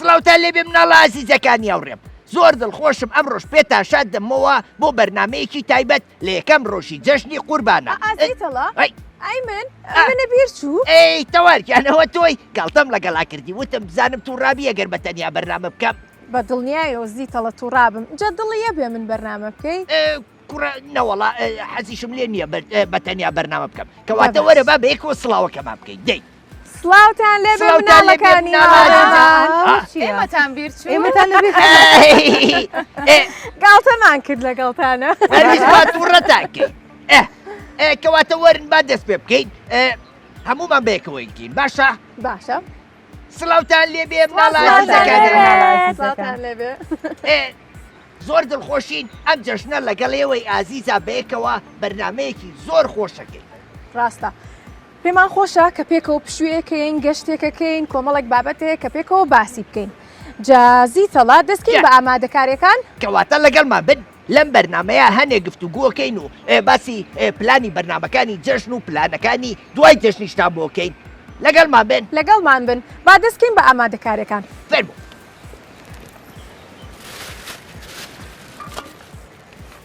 سڵاوتان لێبێ مناڵە ئازیزەکانی هاوڕێم زۆر دڵخۆشم ئەمڕۆش پێتان شاد دەمەوە بۆ بەرنامەیەکی تایبەت لە یەکەم ڕۆژی جەژنی قوربانە ئازیتەڵە ئەی ئەی من ئا. منە بیر چوو ئەی تەوارکیانەوە تۆی گاڵتەم لەگەڵا کردی وتم بزانم تووڕابی ئەگەر بە تەنیا بەرنامە بکەم بە دڵنیایەوە زیتەڵە تووڕابم جا دڵی یە بێ من بەرنامە بکەی ئێ، کوڕە نەوەڵا ئێ، حەزیشم لێ نییە بە بە تەنیا بەرنامە بکەم کەواتە وەرە با بەیەکەوە سڵاوەکەمان بکەین دەی سڵاوتان لێ بێ سڵاوتان لێ بێ مناڵەکانی مناڵە هاوڕێمان. ئا. ئێمەتان بیر چوو ئێمەتان لەبیر ئێ، ئێ، گاڵتەمان کرد لەگەڵتانە هەرویست با تووڕەتان کەین ئێ، ئێ، کەواتە وەرن با دەست پێ بکەین ئێ، هەموومان بەیەکەوە یەکین باشە باشە سڵاوتان لێ بێ مناڵە سڵاوتان لێ ئازیزەکانم. بێ. سڵاوتان لێ بێ ئێ، زۆر دڵخۆشین ئەم جەژنە لەگەڵ ئێوەی ئازیزا بەیەکەوە بەرنامەیەکی زۆر خۆشەکەین. ڕاستە. پێمان خۆشە کە پێکەوە پشوویەکەین، گەشتێکەکەین، کۆمەڵێک بابەت هەیە کە پێکەوە باسی بکەین. جا زیتەڵا دەستکەین بە ئامادەکاریەکان. کەواتە لەگەڵمان بن لەم بەرنامەیە هەنێ گفتوگۆکەین و باسی پلانی بەرنامەکانی جەژن و پلانەکانی دوای جەژنیشتان بۆ کەین. لەگەڵمان بن. لەگەڵمان بن. با دەستکەین بە ئامادەکاریەکان. فەرموو.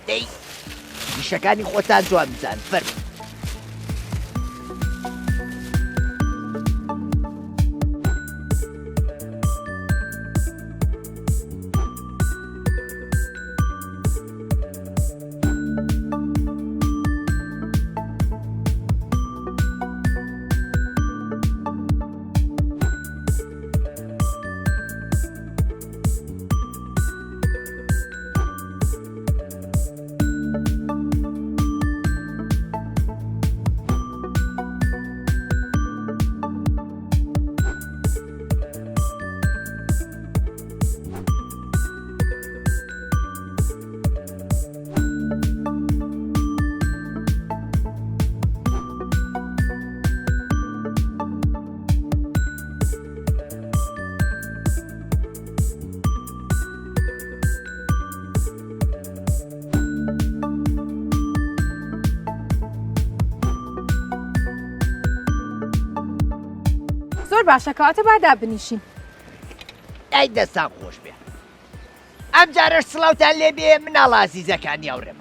دەی ئیشەکانی خۆتان جوان بزان فەرموو. زۆر باشە کەواتە با دابنیشین. ئەی دەستان خۆش بێ. ئەم جارەش سڵاوتان لێ بێ مناڵە ئازیزەکانی هاوڕێم.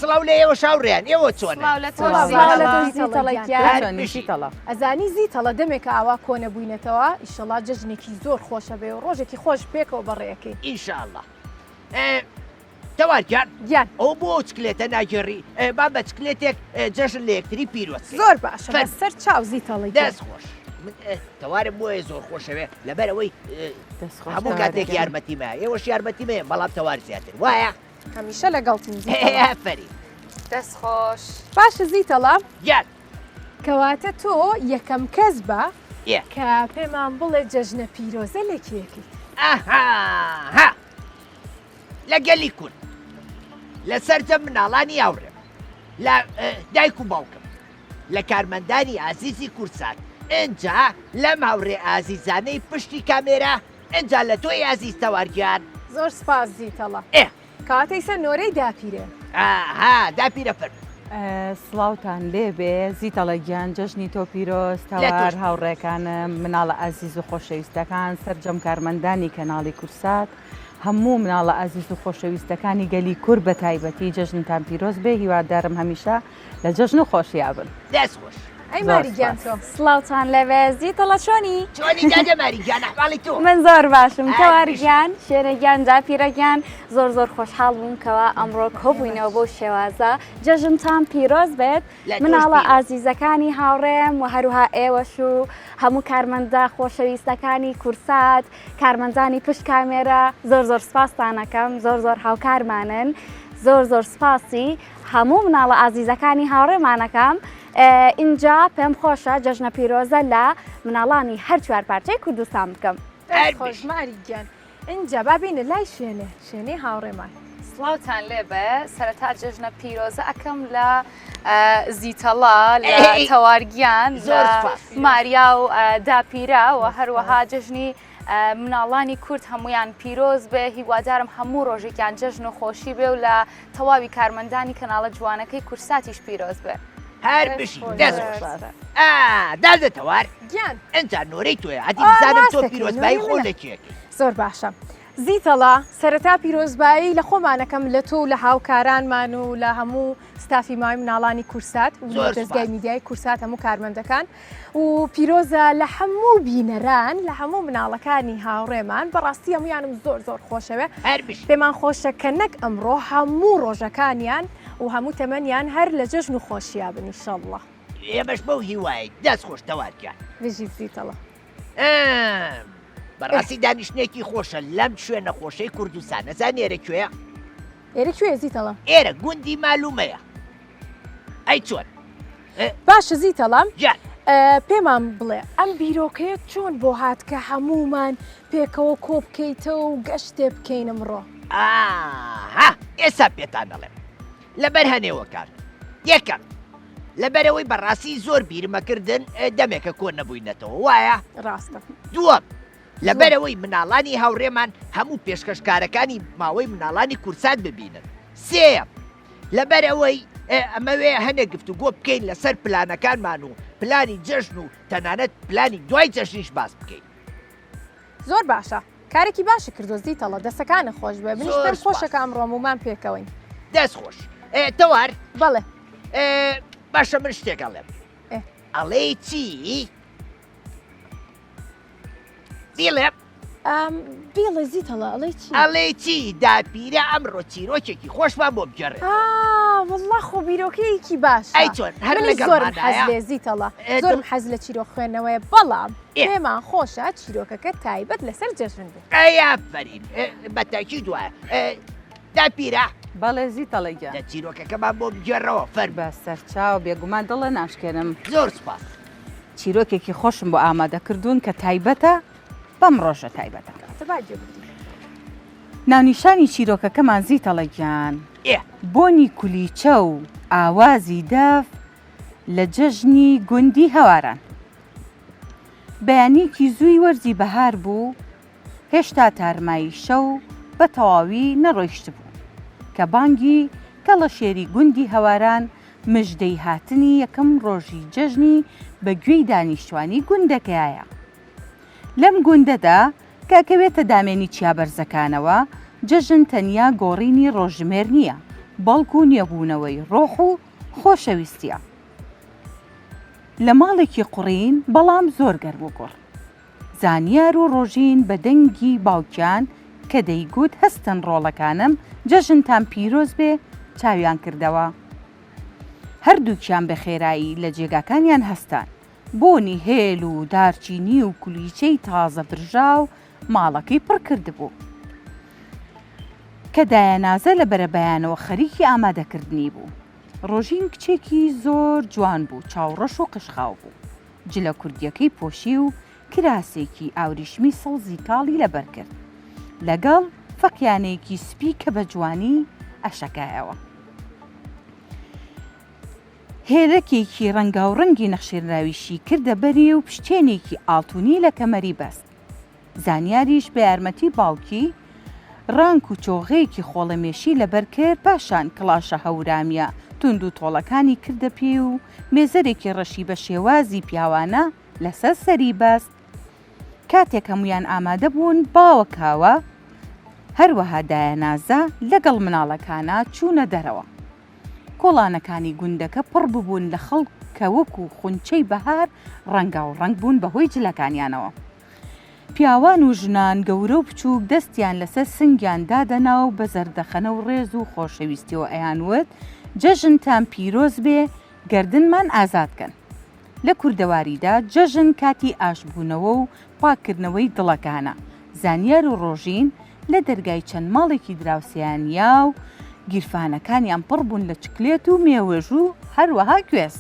سڵاو لە ئێوەش هاوڕێیان ئێوە چۆنن؟ سڵاو لە تۆش سڵاو لە زیتەڵە. تۆش زیتەڵە گیان. هەر چۆنی بژی. زیتەڵە؟ ئەزانی زیتەڵە دەمێکە ئاوا کۆنەبووینەتەوە ئیشەڵا جەژنێکی زۆر خۆشە بێ و ڕۆژێکی خۆش پێکەوە بەڕێ ئەکەین. ئینشاڵڵا. تەوار گیان گیان. ئەوە بۆ ئەو چکلێتە ناگێڕی با بە چکلێتێک جەژن لە یەکتری پیرۆز کەین. زۆر باشە فەرموو. بەسەر چاو زیتەڵە گیان. دەست خۆش. من تەوارم بۆیە زۆر خۆشەوێ لەبەر ئەوەی دەست خۆش هەموو تەوار کاتێک گیان. یارمەتیمە ئێوەش یارمەتیمەیە بەڵام تەوار زیاتر وایە؟ هەمیشە لەگەڵتم زیتەڵە. ئافەرین. دەست خۆش. باشە زیتەڵە. گیان. کەواتە تۆ یەکەم کەس بە ئێ. کە پێمان بڵێ جەژنە پیرۆزە لە کێ ئەکەیت؟ ئەها. لە گەلی کورد، لە سەرجەم مناڵانی هاوڕێم، لە دایک و باوکم، لە کارمەندانی ئازیزی کوردسات، ئینجا لەم هاوڕێ ئازیزانەی پشتی کامێرا، ئینجا لە تۆی ئازیز تەوار گیان. زۆر سپاس زیتەڵە. ئێ. کەواتە ئیسە نۆرەی داپیرەیە. ئاها داپیرە فەرموو. سڵاوتان لێبێ زیتەڵە گیان جەژنی تۆ پیرۆز تەوار هاوڕێکانم مناڵە ئازیز و خۆشەویستەکان سەرجەم کارمەندانی کەناڵی کورسات هەموو مناڵە ئازیز و خۆشەویستەکانی گەلی کورد بە تایبەتی جەژنتان پیرۆز بێ هیوادارم هەمیشە لە جەژن و خۆشیا بن. دەست خۆش. ئەی ماری گیان تۆ. سڵاوتان لێبێ زیتەڵە چۆنی؟ چۆنی دادە ماری گیان ئەحواڵی تۆ؟ من زۆر باشم ئای تەوار بژی. گیان شێرە گیان داپیرە گیان زۆر زۆر خۆشحاڵ بووم کەوا ئەمڕۆ کۆبووینەوە بەو شێوازە جەژنتان پیرۆز بێت لە تۆش مناڵە پیرۆز. ئازیزەکانی هاوڕێم و هەروها ئێوەش و هەموو کارمەندە خۆشەویستەکانی کورسات کارمەندانی پشت کامێرا زۆر زۆر سپاستان ئەکەم زۆر زۆر هاوکارمانن زۆر زۆر سپاسی هەموو مناڵە ئازیزەکانی هاوڕێمانەکەم ئینجا پێم خۆشە جەژنە پیرۆزە لە مناڵانی هەر چوار پارچەی کوردستان بکەم. دەست خۆش ماری گیان ئینجا با بینە لای شێنێ شێنێ هاوڕێمان. سڵاوتان لێبێ سەرەتا جەژنە پیرۆزە ئەکەم لە زیتەڵا لە تەوارگیان لە ماریا و داپیرە و هەروەها جەژنی مناڵانی کورد هەمویان پیرۆز بێ هیوادارم هەموو ڕۆژێکیان جەژن و خۆشی بێ و لە تەواوی کارمەندانی کەناڵە جوانەکەی کورساتیش پیرۆز بێ. هەر بژی دەست خۆش ئا دادە تەوار گیان ئینجا نۆرەی تۆیە هەتی بزانم تۆ پیرۆزبایی خۆ لە کێ زۆر باشە زیتەڵا سەرەتا پیرۆزبایی لە خۆمانەکەم لە تۆ و لە هاوکارانمان و لە هەموو ستافی ماوەی مناڵانی کورسات و دەزگای میدیای کورسات هەموو کارمەندەکان و پیرۆزە لە هەموو بینەران لە هەموو مناڵەکانی هاوڕێمان بەڕاستی هەمویانم زۆر زۆر خۆشەوێ پێمان خۆشە کە نەک ئەمڕۆ هەموو ڕۆژەکانیان و هەموو تەمەنیان هەر لە جەژن و خۆشیا بن ئیشەڵڵا. ئێمەش بەو هیوایەین. دەست خۆش تەوار گیان. بژیت زیتەڵە. ئەم بەڕاستی دانیشتنێکی خۆشە لەم شوێنە خۆشەی کوردستان ئەزانی ئێرە کوێیە؟ ئێرە کوێیە زیتەڵە؟ ئێرە گوندی مالومەیە. ئەی چۆن؟ باشە زیتەڵە پێمان بڵێ ئەم بیرۆکەیە چۆن بۆ هات کە هەمومان پێکەوە کۆ بکەیتەوە و گەشتێ بکەین ئەمڕۆ؟ ئاها ئێستا پێتان دەڵێم لەبەر هەنێوەکان یەکەم لەبەرەوەی بەڕاستی زۆر بیرمەکردن دەمێکە کۆ نەبووینەتەوە وایە ڕاستە دووەم لەبەرئەوەی مناڵانی هاوڕێمان هەموو پێشکەشکارەکانی ماوەی مناڵانی کورسات ببینن. سێیەم، لەبەرئەوەی ئەمەوێ هەنێک گفتوگۆ بکەین لەسەر پلانەکانمان و پلانی جەژن و تەنانەت پلانی دوای جەژنیش باس بکەین. زۆر باشە کارێکی باشی کردوە زیتەڵە دەسەکانت خۆش بێ منیش پێم خۆشە کە ئەمڕۆ هەموومان پێکەوەین. دەست خۆش تەوار. بەڵێ. باشە من شتێک ئەڵێم. ئەڵێی چی؟ بیڵێ بیڵێ زیتەڵە ئەڵێ چی ئەڵێ چی داپیرە ئەمڕۆ چیرۆکێکی خۆشمان بۆ بگێڕێ وەڵڵا خۆ بیرۆکەیەکی باش ئەی چۆن هەر منیش زۆرم حەز لێ زیتەڵە زۆرم حەز لە چیرۆک خوێندنەوەیە بەڵام پێمان خۆشە چیرۆکەکە تایبەت لەسەر جەژن بێ ئەی ئافەرین بە تاکید وایە داپیرە بەڵێ زیتەڵە گیان دە چیرۆکەکەمان بۆ بگێڕەوە فەرموو بە سەرچاو بێگومان دڵە ناشکێنم زۆر سوپاس چیرۆکێکی خۆشم بۆ ئامادە کردوون کە تایبەتە بەم ڕۆژە تایبەتە. ناونیشانی چیرۆکەکەمان زیتەڵە گیان بۆنی کولیچە و ئاوازی دەف لە جەژنی گوندی هەواران. بەیانیەکی زووی وەرزی بەهار بوو، هێشتا تارمایی شەو بە تەواوی نەڕۆیشتبوو کە بانگی کەڵەشێری گوندی هەواران مژدەی هاتنی یەکەم ڕۆژی جەژنی بە گوێی دانیشتوانی گوندەکەیایە. لەم گوندەدا کە ئەکەوێتە دامێنی چیا بەرزەکانەوە، جەژن تەنیا گۆڕینی ڕۆژژمێر نییە، بەڵکو نوێبوونەوەی ڕۆح و خۆشەویستییە. لە ماڵێکی قوڕین بەڵام زۆر گەرموگوڕ. زانیار و ڕۆژین بە دەنگی باوکیان کە دەیگوت هەستن ڕۆڵەکانم جەژنتان پیرۆز بێ چاویان کردەوە. هەردووکیان بە خێرایی لە جێگاکانیان هەستان. بۆنی هێل و دارچینی و کولیچەی تازە برژاو ماڵەکەی پڕ کردبوو. کە دایەنازە لە بەرەبەیانەوە خەریکی ئامادەکردنی بوو. ڕۆژین کچێکی زۆر جوان بوو، چاوڕەش و قژخاو بوو. جلە کوردیەکەی پۆشی و کراسێکی ئاوریشمی سەوزی کاڵی لەبەر کرد لەگەڵ فەقیانەیەکی سپی کە بە جوانی ئەشەکایەوە. هێلەکێکی ڕەنگاوڕەنگی نەخشێنراویشی کردە بەری و پشتێنێکی ئاڵتونی لە کەمەری بەست. زانیاریش بە یارمەتی باوکی، ڕانک و چۆغەیەکی خۆڵەمێشی لەبەر کرد، پاشان کڵاشە هەورامییە توند و تۆڵەکانی کردە پێی و مێزەرێکی ڕەشی بە شێوازی پیاوانە لەسەر سەری بەست. کاتێک هەموویان ئامادە بوون، باوە کاوە، هەروەها دایە نازە لەگەڵ مناڵەکانا چوونە دەرەوە. کۆڵانەکانی گوندەکە پڕ ببوون لە خەڵک کە وەکو خونچەی بەهار ڕەنگاوڕەنگ بوون بەهۆی جلەکانیانەوە. پیاوان و ژنان، گەورە و بچووک دەستیان لەسەر سنگیان دادەنا و بە زەردەخەنە و ڕێز و خۆشەویستیەوە ئەیانوت، جەژنتان پیرۆز بێ، گەردنمان ئازاد کەن. لە کوردەواریدا جەژن کاتی ئاشتبوونەوە و پاککردنەوەی دڵەکانە. زانیار و ڕۆژین لە دەرگای چەند ماڵێکی دراوسێیان یا و گیرفانەکانیان پڕ بوون لە چکلێت و مێوژ و هەروەها گوێز.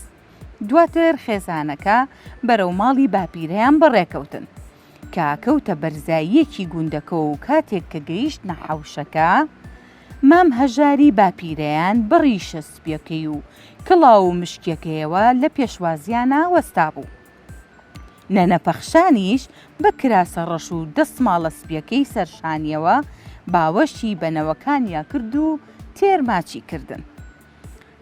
دواتر خێزانەکە بەرەو ماڵی باپیرەیان بەڕێکەوتن. کە کەوتە بەرزاییەکی گوندەکە و کاتێک کە گەیشتنە حەوشەکە، مام هەژاری باپیرەیان بە ڕیشە سپیەکەی و کڵاو و مشکیەکەیەوە لە پێشوازیانا وەستابوو. نەنە پەخشانیش بە کراسە ڕەش و دەسماڵە سپیەکەی سەر شانیەوە باوەشی بە نەوەکانیا کرد و تێر ماچی کردن.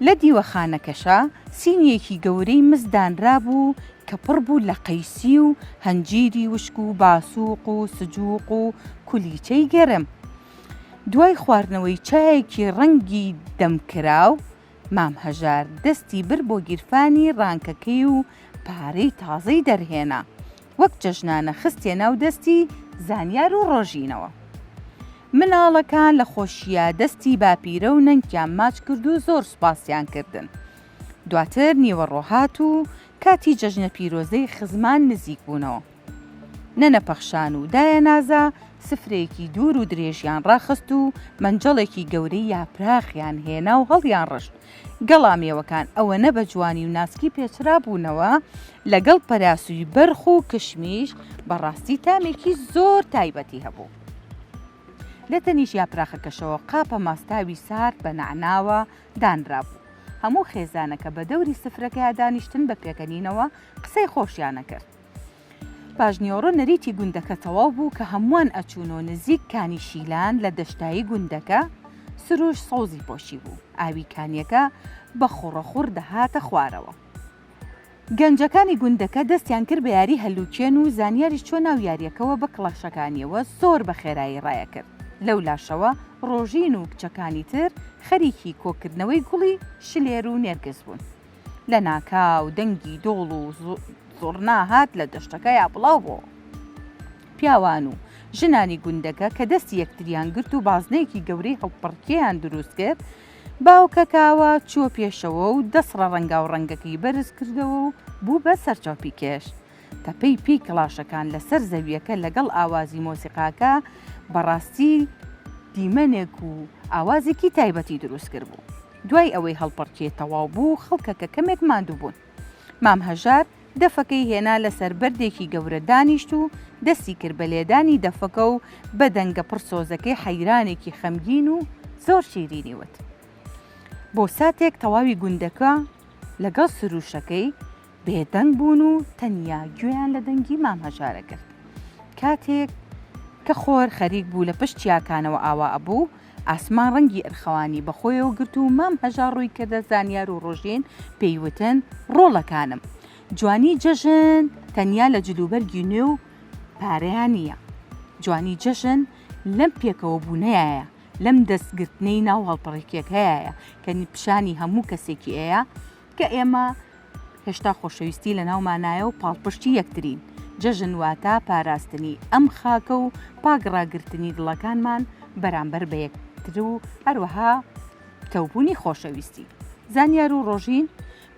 لە دیوەخانەکەشا سینییەکی گەورەی مس دانرابوو کە پڕ بوو لە قەیسی و هەنجیری وشک و باسووق و سجووق و کولیچەی گەرم. دوای خواردنەوەی چایەکی ڕەنگی دەمکراو، مام هەژار دەستی برد بۆ گیرفانی ڕانکەکەی و پارەی تازەی دەرهێنا، وەک جەژنانە خستیە ناو دەستی زانیار و ڕۆژینەوە. مناڵەکان لە خۆشییا دەستی باپیرە و نەنکیان ماچ کرد و زۆر سوپاسیان کردن. دواتر نیوەڕۆ هات و کاتی جەژنە پیرۆزەی خزمان نزیک بوونەوە. نەنە پەخشان و دایە نازە سفرەیەکی دوور و درێژیان ڕاخست و مەنجەڵێکی گەورەی یاپراخیان هێنا و هەڵیانڕشت. گەڵا مێوەکان ئەوەنە بە جوانی و ناسکی پێچرابوونەوە لەگەڵ پەراسووی بەرخ و کشمیش بەڕاستی تامێکی زۆر تایبەتی هەبوو. لە تەنیشت یاپراخەکەشەوە قاپە ماستاوی سارد بە نەعناوە دانرابوو. هەموو خێزانەکە بە دەوری سفرەکەیا دانیشتن بە پێکەنینەوە قسەی خۆشیان ئەکرد. پاشنیوەڕۆ نەریتی گوندەکە تەواو بوو کە هەمووان ئەچوونۆ نزیک کانی شیلان لە دەشتایی گوندەکە، سروش سەوزی پۆشیبوو، ئاوی کانیەکە بە خوڕەخوڕ دەهاتە خوارەوە. گەنجەکانی گوندەکە دەستیان کرد بە یاری هەلوکێن و زانیاریش چووە ناو یاریەکەوە بە کڵاشەکانیەوە زۆر بە خێرایی ڕایەکرد. لەولاشەوە ڕۆژین و کچەکانی تر خەریکی کۆکردنەوەی گوڵی شلێر و نێرگز بوون. لەناکاو دەنگی دۆڵ و زوڕنا هات لە دەشتەکەیا بڵاو بۆوە. پیاوان و ژنانی گوندەکە کە دەستی یەکتریان گرت و بازنەیەکی گەورەی هەڵپەڕکێیان دروست کرد، باوکە کاوە چووە پێشەوە و دەسڕە ڕەنگاوڕەنگەکەی بەرز کردەوە و بوو بە سەرچۆپیکێش. تەپەی پێی کڵاشەکان لەسەر زەوییەکە لەگەڵ ئاوازی مۆسیقاکە بەڕاستی دیمەنێک و ئاوازێکی تایبەتی دروست کردبوو. دوای ئەوەی هەڵپەڕکێ تەواو بوو، خەڵکەکە کەمێک ماندوو بوون. مام هەژار دەفەکەی هێنا لەسەر بەردێکی گەورە دانیشت و دەستی کرد بە لێدانی دەفەکە و بە دەنگە پڕ سۆزەکەی حەیرانێکی خەمگین و زۆر شیرینی وت. بۆ ساتێک تەواوی گوندەکە لەگەڵ سروشەکەی بێدەنگ بوون و تەنیا گوێیان لە دەنگی مام هەژارە گرت. کاتێک کە خۆر خەریک بوو لە پشت چیاکانەوە ئاوا ئەبوو، ئاسمان ڕەنگی ئەرخەوانی بە خۆیەوە گرت و مام هەژار ڕووی کردە زانیار و ڕۆژین پێی وتن، ڕۆڵەکانم! جوانی جەژن تەنیا لە جلوبەرگی نوێ و پارەیا نییە. جوانی جەژن لەم پێکەوەبوونەیایە، لەم دەستگرتنەی ناو هەڵپەڕکێکەیایە کە پیشانی هەموو کەسێکی ئەیا کە ئێمە هێشتا خۆشەویستی لەناومانایە و پاڵپشتی یەکترین. جەژن واتە پاراستنی ئەم خاکە و پاک ڕاگرتنی دڵەکانمان بەرامبەر بە یەکتر و هەروەها پتەوبوونی خۆشەویستی. زانیار و ڕۆژین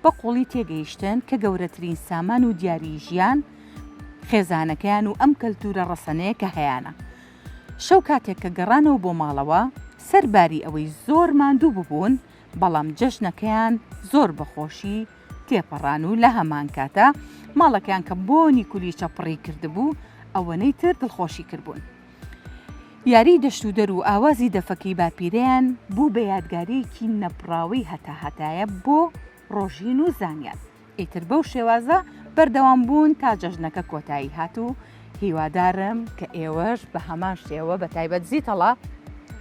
بە قووڵی تێگەیشتن کە گەورەترین سامان و دیاریی ژیان خێزانەکەیان و ئەم کەلتوورە ڕەسەنەیە کە هەیانە. شەو کاتێک کە گەڕانەوە بۆ ماڵەوە، سەرباری ئەوەی زۆر ماندوو ببوون، بەڵام جەژنەکەیان زۆر بە خۆشی تێپەڕان و لە هەمان کاتا ماڵەکەیان کە بۆنی کولیچە پڕی کردبوو ئەوەنەی تر دڵخۆشی کردبوون. یاری دەشت و دەر و ئاوازی دەفەکەی باپیرەیان بوو بە یادگارییەکی نەبڕاوەی هەتاهەتایە بۆ ڕۆژین و زانیار. ئیتر بەو شێوازە بەردەوام بوون تا جەژنەکە کۆتایی هات و هیوادارم کە ئێوەش بە هەمان شێوە بە تایبەت زیتەڵا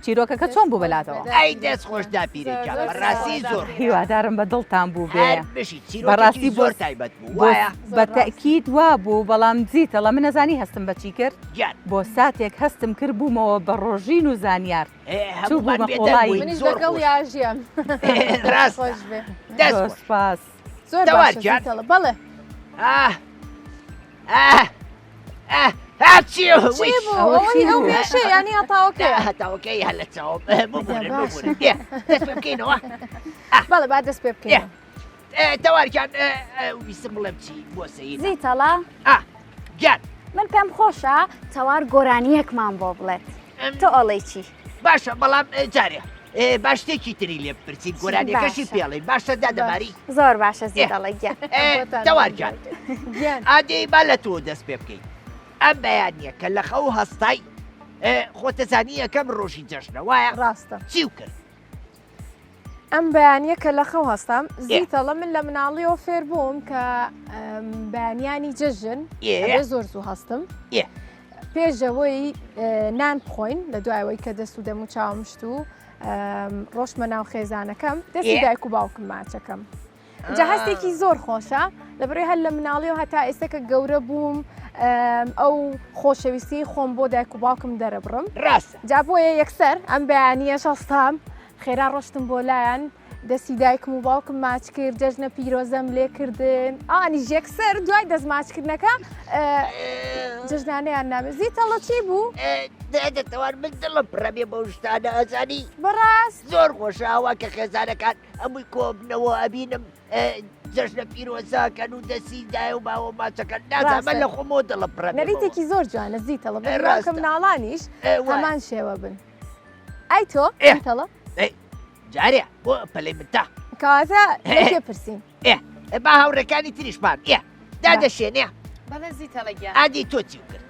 چیرۆکەکە چۆن بوو بەلاتەوە؟ ئەی دەست خۆش داپیرە گیان بەڕاستی زۆر هیوادارم بە دڵتان بوو بێ هەر بژی چیرۆکێکی بەڕاستی زۆر بۆ تایبەت بوو بۆ وایە بە تەئکید وا بوو بەڵام زیتەڵە من ئەزانی هەستم بە چی کرد گیان بۆ ساتێک هەستم کرد بوومەوە بە ڕۆژین و زانیار ئێ چوو هەموومان بوومە بێدەنگ قوڵایی. بووین منیش زۆر لەگەڵ خۆش یاژیام ڕاستە خۆش بێ دەست زۆر خۆش سوپاس زۆر تەوار باشە گیان. زیتەڵە بەڵێ ئاه ئاه ئاه ئاه چی چی بوو ئەوەی ئەو مێشە یانی هەتاوەکەیە هەتاوەکەی هەر لە چاوم ببورن باشە. ببورن ئێ، دەست پێ بکەینەوە بەڵێ با دەست پێ بکەین تەوار گیان ویستم بڵێم چی بۆ سەیرە زیتەڵە ئا گیان من پێم خۆشە تەوار گۆرانییەکمان بۆ بڵێت تۆ ئەڵێی چی؟ باشە بەڵام جارێ با شتێکی تری لێ بپرسین گۆرانیەکەشی پێڵین باشە دادەماری زۆر باشە زیتەڵە گیان تەوار گیان ئادەی با لە تۆ دەست پێ بکەین ئەم بەیانیە کە لە خەو هەستای خۆتەزانی یەکەم ڕۆژی جەژنە وایە ڕاستە چی و کرد ئەم بەیانیە کە لە خەو هەستام زیتەڵە من لە مناڵیەوە فێر بووم کە بەیانیانی جەژن ئێ زۆر زوو هەستم پێشەوەی نان بخۆین لە دوایەوەی کە دەست و دەم و چاومشت و. ڕۆشتمە ناو خێزانەکەم دەستی دایک و باوکم ماچەکەم جا هەستێکی زۆر خۆشە لەبەرەوەی هەر لە مناڵیەوە هەتا ئێستا کە گەورە بووم ئەو خۆشەویستی خۆم بۆ دایک و باوکم دەرەبڕم ڕاستە جا بۆیە یەکسەر ئەم بەیانیەش هەستام خێرا ڕۆشتم بۆ لایان دەستی دایکم و باوکم ماچ کرد جەژنە پیرۆزەم لێ کردن ئەوانیش یەکسەر دوای دەست ماچکردنەکە جەژنانەیان نامێ زیتەڵە چی بوو؟ دەتەوان من دڵم پڕەبێ بەو شتانە ئەزانی بەڕاست زۆر خۆشە ئەوە کە خێزانەکان هەمووی کۆبنەوە ئەبینم جەژنە پیرۆزاکەن و دەسی دایە و باوە ماچەکەن نازانم لە خۆمەوە دڵم پڕە نەریتێکی زۆر جوانە زیتەڵە بەڕاستە مناڵانیش هەمان شێوە بن ئەی تۆ زیتەڵە جارێ بۆ پەلەی من تا کەواتە لە کێ پرسین ئێ با هاوڕێکانی تریشمان ئێ دادەشێنێ بەڵێ زیتەڵە گیان ئادی تۆ چی کرد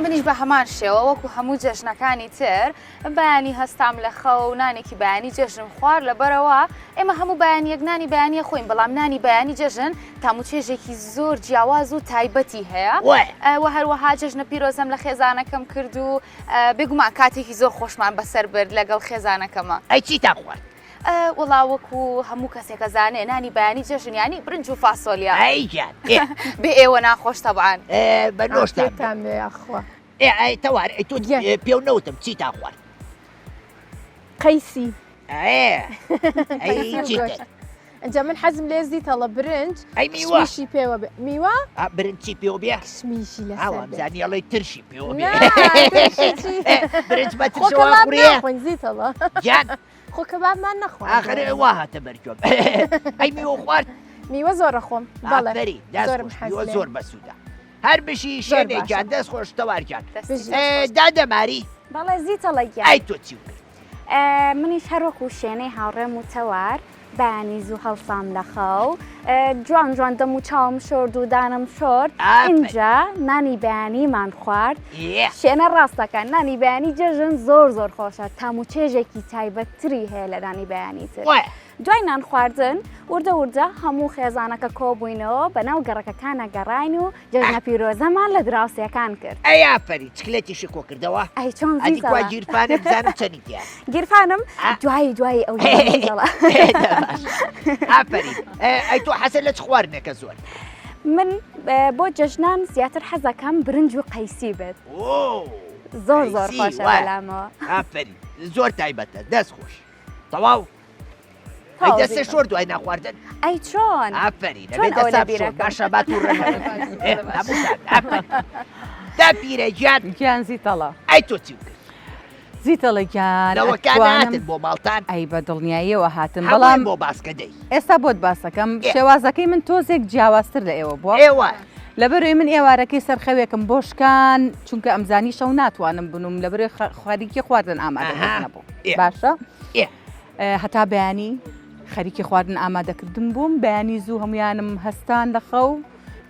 منیش بە هەمان شێوە وەکو هەموو جەژنەکانی تر بەیانی هەستام لە خەو نانێکی بەیانی جەژنم خوارد لەبەرەوە ئێمە هەموو بەیانیەک نانی بەیانیە خۆین بەڵام نانی بەیانی جەژن تام و چێژێکی زۆر جیاواز و تایبەتی هەیە و هەروەها جەژنە پیرۆزەم لە خێزانەکەم کرد و بێگومان کاتێکی زۆر خۆشمان بەسەر برد لەگەڵ خێزانەکەمە. ئەی چیتان خوارد؟ وەڵا وەکو هەموو کەسێک ئەزانێ نانی بەیانی جەژن یانی برنج و فاسۆلیا. ئەی گیان ئێ. بێ ئێوە ناخۆش تەبعەن. ئێ بە نۆشتان بێ. پێتان بێ یاخوا. ئێ ئەی تەوار ئەی تۆ گیان. پێو نەوتم چیتان خوارد؟ قەیسی. ئێ ئەی قەیسی و چیتر؟ گۆشت. ئینجا من حەزم لێ زیتەڵە برنج ئەی میوە؟ کشمیشی پێوە بێ میوە؟ ئا برنج چی پێوە بێ؟ کشمیشی لەسەر ئاوام بێ. زانی ئەڵێی ترشی پێوە بێ. نا ترشی چی؟ ئێ برنج بە خۆ ترشەوە کەباب ئەخورێ؟ ناخۆین زیتەڵە. گیان خۆ کەبابمان نەخوارد. ئاخر وا هاتە بەر گوێم. ئەی میوە خوارد؟ میوە زۆر ئەخۆم بەڵێ. ئافەرین دەست زۆرم خۆش حەز میوە لێیە. زۆر بەسوودە. هەر بژی زۆر شێنێ باشە. گیان دەست خۆش تەوار گیان. بژی. ئێ دادە ماری بەڵێ زیتەڵە گیان. ئەی تۆ چی کرد؟ منیش هەر وەکو شێنەی هاوڕێم و تەوار بەیانی زوو هەڵسام لە خەو جوان جوان دەم و چاوم شۆرد و دانم شۆرد ئینجا نانی بەیانیمان خوارد شێنە ڕاستەکە نانی بەیانی جەژن زۆر زۆر خۆشە تام و چێژێکی تایبەتتری هەیە لە نانی بەیانی تر. دوای نان خواردن وردە وردە هەموو خێزانەکە کۆبووینەوە بەناو گەڕەکەکانە گەڕاین و جەژنە پیرۆزەمان لە دراوسێکان کرد. ئەی ئافەرین چکلێتیشی کۆکردەوە؟ ئەی چۆن ئەدی کوا زیتەڵە؟ گیرفانت بزانم چەنی تیایە؟ گیرفانم دوایی دوایی ئەو زیتەڵە. ئافەرین ئەی تۆ حەزت لە چ خواردنێکە زۆر؟ من بۆ جەژنان زیاتر حەزەکەم برنج و قەیسی بێت. زۆر زۆر خۆشە بەلامەوە. ئافەرین زۆر تایبەتە دەست خۆش. تەواو ئەی دەستێ شۆر دوای ناخواردن ئەی چۆن ئافەرین ئەبێ دەسا بشۆن باشە با تووڕە هەمووتان ئافەرین داپیرە گیان گیان زیتەڵە ئەی تۆ چی کرد زیتەڵە گیان نەوەکان هاتن بۆ ماڵتان ئەی بە دڵنیاییەوە هاتن بەڵام بۆ باسکە دەی ئێستا بۆت باسەکەم شێوازەکەی من تۆزێک جیاوازتر لە ئێوە بووە ئێوە لەبەرەوەی من ئێوارەکەی سەرخەوێکم بۆ شکان چونکە ئەمزانی شەو ناتوانم بنوم لەبەرەوەی خەریکی خواردن ئامادە نەبوو باشە هەتا بەیانی خەریکی خواردن ئامادەکردن بووم بەیانی زوو هەمویانم هەستان لە خەو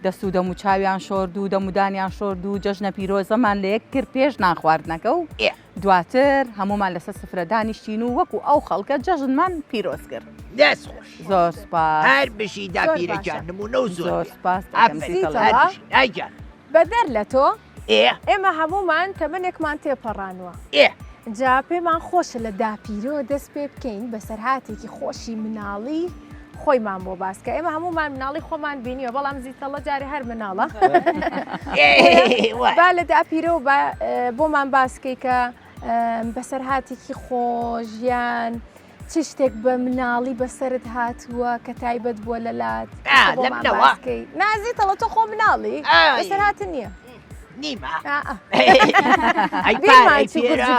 دەست و دەم و چاویان شۆرد و دەمودانیان شۆرد و جەژنە پیرۆزەمان لە یەک کرد پێش نان خواردنەکە و دواتر هەمومان لەسەر سفرە دانیشتین و وەکو ئەو خەڵکە جەژنمان پیرۆز کرد. دەست خۆش زۆر سوپاس. هەر بژی داپیرە گیان نمونە و زۆر زۆر سوپاس ئای گیان. بەدەر لە تۆ ئێ ئێمە هەموومان تەمەنێکمان تێپەڕانوە. ئێ. جا پێمان خۆشە لە داپیرەوە دەست پێ بکەین بەسەرهاتێکی خۆشی مناڵی خۆیمان بۆ باس کە ئێمە هەموومان مناڵی خۆمان بینیوە بەڵام زیتەڵە جارێ هەر مناڵە با لە داپیرەوە بۆمان باسکەی کە بەسەرهاتێکی خۆش یان چ شتێک بە مناڵی بەسەرت هاتووە کە تایبەت بووە لە لات نازیتەڵە تۆ خۆ مناڵی بەسەرهاتن نییە نیمە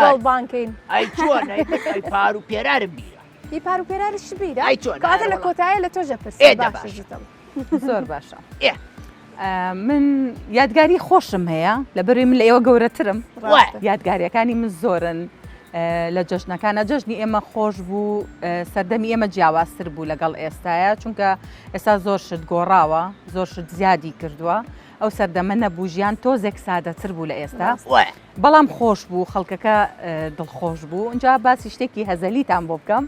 گوڵ بانکەین ئەی چۆن ئەی پار و پێرارم بیرە ئی پار و پێرارش بیرە ئەی چۆن کاتە لە کۆتایە لە تۆژە پرس زۆر باشە من یادگاری خۆشم هەیە لەبەروی من لە ئێوە گەورەترم یادگاریەکانی من زۆرن لە جەژنەکانە جەژنی ئێمە خۆش بوو سەردەمی ئێمە جیاوازتر بوو لەگەڵ ئێستاە چونکە ئێستا زۆر شت گۆڕاوە زۆر شت زیادی کردووە ئەو سەردەمە نەبوو ژیان تۆزێک سادەتر بوو لە ئێستا بەڵام خۆش بوو خەڵکەکە دڵخۆش بوو اینجا باسی شتێکی هەزەلیتان بۆ بکەم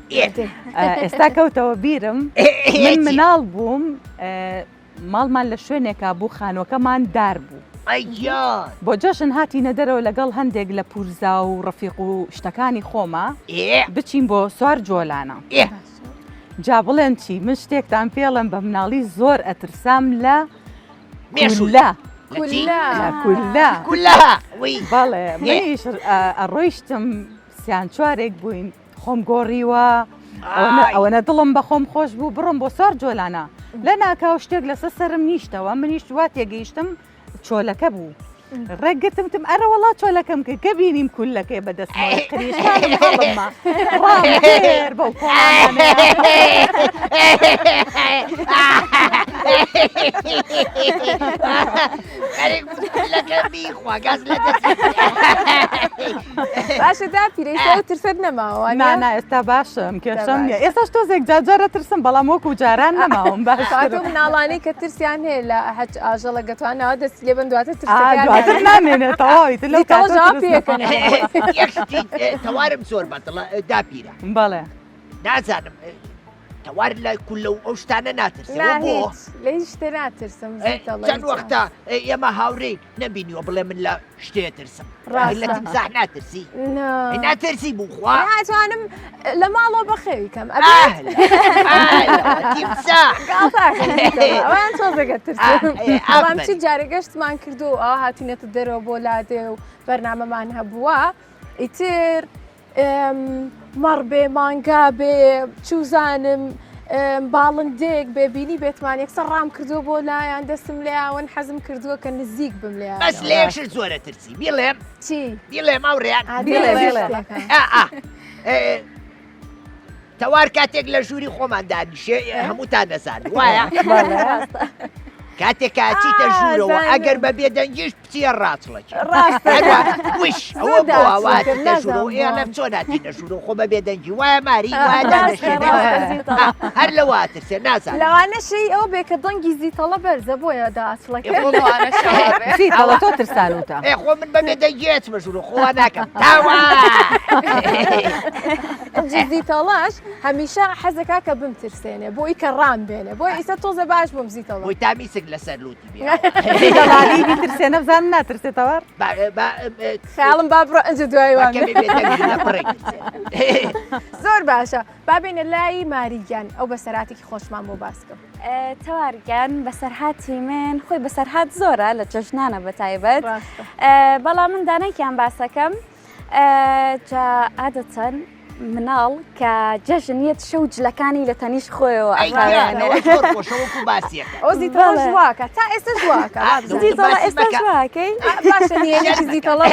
ئێستا کەوتەوە بیرم من مناڵ بووم ماڵمان لە شوێنێکا بوو خانووەکەمان دار بوو. ئەی گیان. بۆ جەژن هاتینە دەرەوە لەگەڵ هەندێک لە پورزا و ڕەفیق و شتەکانی خۆما بچین بۆ سوار جۆلانە. جا بڵێن چی من شتێکتان پێڵم بە مناڵی زۆر ئەترسام لە مێشولە کولە بەڵێ منیش ئەڕۆیشتم سیان چوارێک بووین خۆم گۆڕیوە ئەوەنە دڵم بە خۆم خۆش بوو بڕم بۆ سوار جۆلانە لە ناکاو شتێک لەسەر سەرم نیشتەوە منیش وا تێگەیشتم چۆلەکە بوو ڕێک گرتم تم ئەرە وەڵا چۆلەکەم کرد کە بینیم کولەکەی بەدەستمەوە قریشانم هەڵمما ڕام کرد بەو کۆڵانانە. خەریک بوو کولەکە بیخوا گاز لە دەستی باشە داپیرە ئێستا ئەو ترسەت نەماوە وانیە؟ نا نا ئێستا باشم کێشەم نییە ئێستاش تۆزێک جارجارە ترسم بەڵام وەکو جاران نەماوم باشترم. تۆ مناڵانەی کە ترسیان هەیە لە هەچ ئاژەڵە گەتوان ناوە دەستی لێ بن دواتر ترسەکەیان دواتر نامێنێت تەواوی تر لەو زیتەڵە کاتە جواب ترس پێکەنە. یەک شتی تەوارم زۆر بەدڵە داپیرە بەڵێ نازانم تەوار لە کولە و ئەو شتانە ناترسێ نا بۆ هیچ لە هیچ شتێ ناترسم زیتەڵە چەند هیچ. وەختە ئێمە هاوڕێین نەبینیوە بڵێ من لە شتێ ترسم ڕاستە. لە تمساح ناترسی نا. ناترسی بوو خوا ناتوانم لە ماڵەوە بەخێوی کەم ئەبێت ئەهلا ئەهلا تمساح گاڵتاکەم زیتەڵە. ئەویان تۆزێکە ترسم ئا، ئێ، بەڵام چی ئافەرین. جارێ گەشتمان کردو و ئەوە هاتوینەتە دەرەوە بۆ لادێ و بەرنامەمان هەبووە ئیتر مەڕ بێ مانگا بێ چوزانم باڵندەیەک بێ بینی بێتمان یەکسەر ڕام کردووە بۆ لایان دەستم لێیاون حەزم کردووە کە نزیک بم لێیان بەس لە یەک شت زۆرە ترسی بیڵێم چی بیڵێم ئەوڕێیان بیڵێ، بیڵێ. ئا، ئا. ئێ، تەوار کاتێک لە ژووری خۆمان دانیشێ هەمووتان نەزان وایە کاتێک کاچیتە ژوورەوە ئەگەر بە بێدەنگیش بچیە ڕاچڵەکی وش ئەوە بۆ واتیتە ژوورەوە ئێڵێم چۆن هاتینە ژوورەوە خۆ بە بێدەنگی وایە ماری وایە دادەشێ هەر لە واترسێ نازانم لەوانەشەی ئەو بێ کە دەنگی زیتەڵە بەرزە بۆیە داچڵەکە زیتەڵە تۆ ترسانوتە ئێ خۆ من بە بێدەنگی ئەچمە ژوورەوە خۆ وا ناکەم تاوا زیتەڵەش هەمیشە حەزەکا کە بمترسێنێ بۆی کە ڕام بێنێ بۆی ئیسە تۆزە باش بووم زیتەڵە بۆی تامیسک لەسەر لوتی بێ زیتەڵانی بیترسێنە بزانم ناترسێتەوە خیاڵم با بڕۆ ئەنجە دوای وان زۆر باشە با بێینە لای ماری گیان ئەو بەسەراتێکی خۆشمان بۆ باس کەم. تەوار گیان بەسەرهاتی من خۆی بەسەرهات زۆرە لە جەژنانە بەتایبەت بەڵام من دانێکیان باسەکەم جا عادەتەن مناڵ کە جەژن یەت شەو جلەکانی لە تەنیش خۆیەوە ئەوزیتەڵە تا ئێستا ژواکە ئێستا ژواکەی باشە زیتەڵە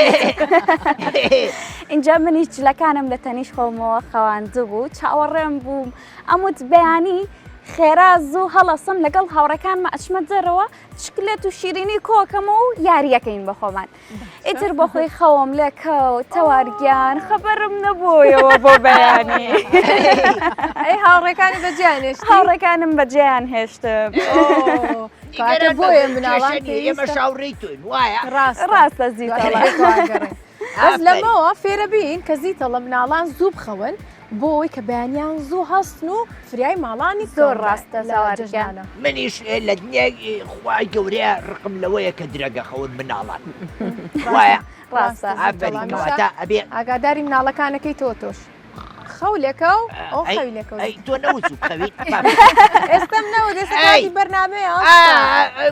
اینجا منیش جلەکانم لە تەنیش خۆمەوە خەواندبوو چاوەڕێم بووم ئەموت بەیانی خێرا زوو هەڵەسم لەگەڵ هاوڕەکانمە ئەچمە دەرەوە شکلێت و شیرینی کۆکەمە و یاریەکەین بە خۆمان ئیتر بۆ خۆی خەوم لێکەوت تەوار گیان خەبەرم نەبوویەوە بۆ بەیانی ئەی هاوڕێکانی بەجیان هێشتی هاوڕێکانم بەجێیان هێشتم کاتە بۆیە مناڵان ئێمە شاوڕێی تۆین وایە ڕاستە ڕاستە زیتەڵە بەس لەمەوە فێرە بین کە زیتەڵە مناڵان زوو بخەون بۆ ئەوەی کە بەیانیان زوو هەستن و فریای ماڵانی زۆر ڕاستە زاوار گیان. منیش لە دنیای خوای گەورەیا ڕقم لەوەیە کە درەنگە خەون مناڵان وایە ڕاستە ئافەرین کەواتە ئەبێ ئاگاداری مناڵەکانەکەی تۆ تۆش خەو لێکە و ئەو خەوی لێکەوت ئەی تۆ نەوت زوو بخەوی ئێستم نەوت ئێستا کاتی بەرنامەیە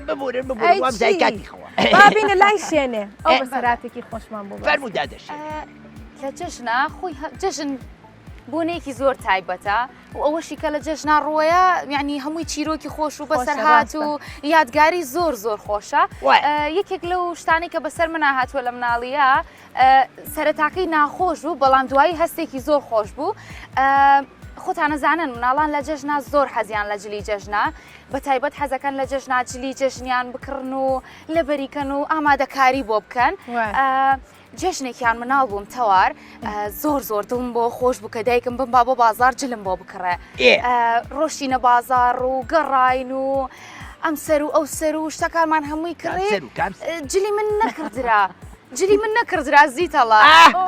ببورن ببورن وام زای کاتی خەوە با بینە لای شێنێ ئەو بەسەراتێکی خۆشمان بۆ فەرموو دادەشێ لە جەژنا خۆی جەژن بۆنەیەکی زۆر تایبەتە و ئەوەشی کە لە جەژنا ڕۆیە یعنی هەمووی چیرۆکی خۆش و بەسەرهات و یادگاری زۆر زۆر خۆشە یەکێک لەو شتانی کە بەسەر منا هاتووە لە مناڵیە سەرەتاکەی ناخۆش بوو بەڵام دوایی هەستێکی زۆر خۆش بوو خۆتانە زانن مناڵان لە جەژنا زۆر حەزیان لە جلی جەژنا بە تایبەت حەزەکەن لە جەژنا جلی جەژنیان بکڕن و لەبەریکەن و ئامادەکاری بۆ بکەن. جەژنێکیان مناڵ بووم تەوار زۆر زۆر دڵم بۆ خۆش بوو کە دایکم بم با بۆ بازار جلم بۆ بکڕێ ڕۆشتینە بازار و گەڕاین و ئەم سەر و ئەو سەر و شتەکانمان هەمووی کڕی جلی من نەکردرا. جلی من نەکردرا زیتەڵە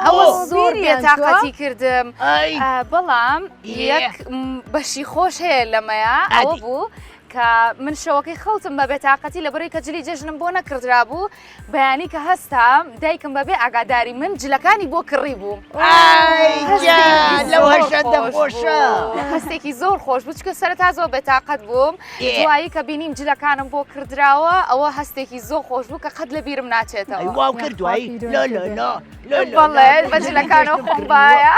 ئەوە زۆر بێتاقەتی کردم بەڵام یەک بەشی خۆش هەیە لەمەیە ئەوە بوو. کە من شەوەکەی خەوتم بە بێتاقەتی لەبەرەی کە جلی جەژنم بۆ نەکڕدرابوو بەیانی کە هەستام دایکم بەبێ ئاگاداری من جلەکانی بۆ کڕی بوو لەو هەشەندە خۆشە هەستێکی زۆر خۆش بوو چکە سەرەتا زۆر بێتاقەت بووم دوایی کە بینیم جلەکانم بۆ کردراوە ئەوە هەستێکی زۆر خۆش بوو کە قەت لە بیرم ناچێتەوە واو کرد دوایی لۆ لۆ لۆ بەڵێ بە جلەکانەوە خۆم باە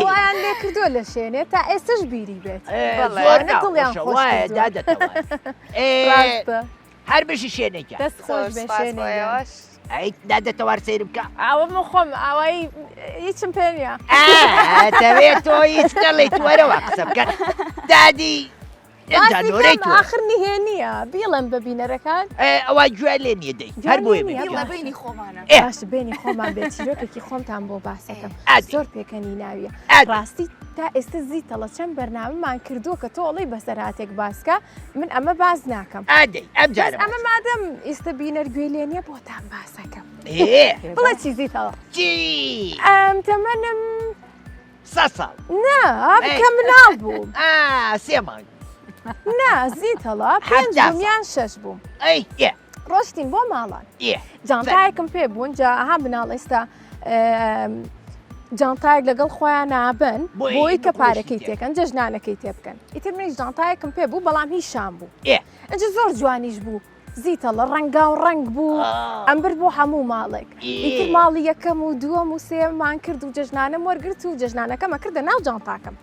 وایان لێ کردووە لە شێنێ تا ئێستش بیری بێت زۆر دڵیان خۆش دادەتەوە هەر بژی شێنێ گیان. دەست خۆش بێ شێنێ گیان. ئەی دادە تەوار سەیرم کە. ئەوە من خۆم ئاوایی هیچم پێ نییە. ئەتەوێ تۆ هیچ نەڵێیت وەرەوە قسە بکە دادی ئینجا نۆرەی تۆ. ئاخر نهێنییە بیڵێم بە بینەرەکان. ئەوە گوێ لێ نییە دەی هەر بۆیە بیڵێ بینی خۆمانە. باش بینی خۆمان بێ چیرۆکێکی خۆمتان بۆ باسەکەم زۆر پێکەنی ناویە ڕاستی تا ئێستا زیتەڵە چەند بەرنامەمان کردووە کە تۆ ئەڵێی بەسەرهاتێک باسکە من ئەمە باس ناکەم. ئادەی ئەم جارە بەس ئەمە مادەم ئیستە بینەر گوێی لێ نییە بۆتان باسەکەم. بڵێ چی زیتەڵە؟ چی؟ ئەم تەمەنم سە ساڵ. نا کە مناڵ بووم. ئا سێ مانگ. نا زیتەڵە پێنج بووم یان شەش بووم. ئەی ئێ. ڕۆشتین بۆ ماڵان. جانتایەکم پێ بوون جا ئەها مناڵ ئێستا جانتایەک لەگەڵ خۆیان نابن بۆی کە پارەکەی تێکەن جەژنانەکەی تێ بکەن ئیتر منیش جانتایەکم پێ بوو بەڵام هی شام بوو ئەجا زۆر جوانیش بوو زیتەڵە ڕەنگا و ڕەنگ بوو ئەم برد بۆ هەموو ماڵێک ئیتر ماڵی یەکەم و دووەم و سێمان کرد و جەژنانەم وەرگرت و جەژنانەکەمە کردە ناو جانتاکەم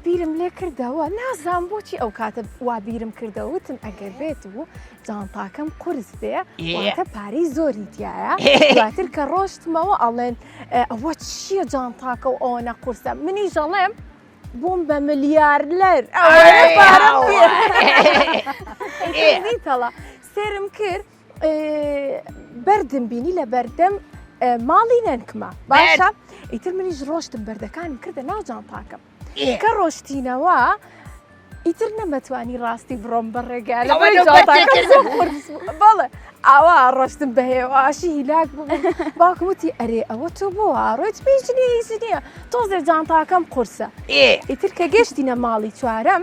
بیرم لێ کردەوە نازانم بۆچی ئەو کاتە وا بیرم کردەوە وتم ئەگەر بێت و جانتاکەم قورس بێ واتە پارەی زۆری تایە دواتر کە ڕۆشتمەوە ئەڵێن ئەوە چییە جانتاکە و ئەوە نەقورسە منی ژەڵێم بووم بە ملیارلەر ئەوە سێرم کرد بەردم بینی لە بەردەم ماڵی نەنکمە باشە ئیتر منیش ڕۆشتم بەردەکانم کردە ناو جانتاکەم کە ڕۆشتینەوە ئیتر نەمەتوانی ڕاستی بڕۆم بە ڕێگا لە بەڵێ ئاوا ڕۆشتم بە هێواشی هیلاک بوو باوکم وتی ئەرێ ئەوە تۆ بۆ ڕۆیت هیچ نییە هیچ نییە تۆزێ جانتاکەم قورسە ئیتر کە گەشتینە ماڵی چوارەم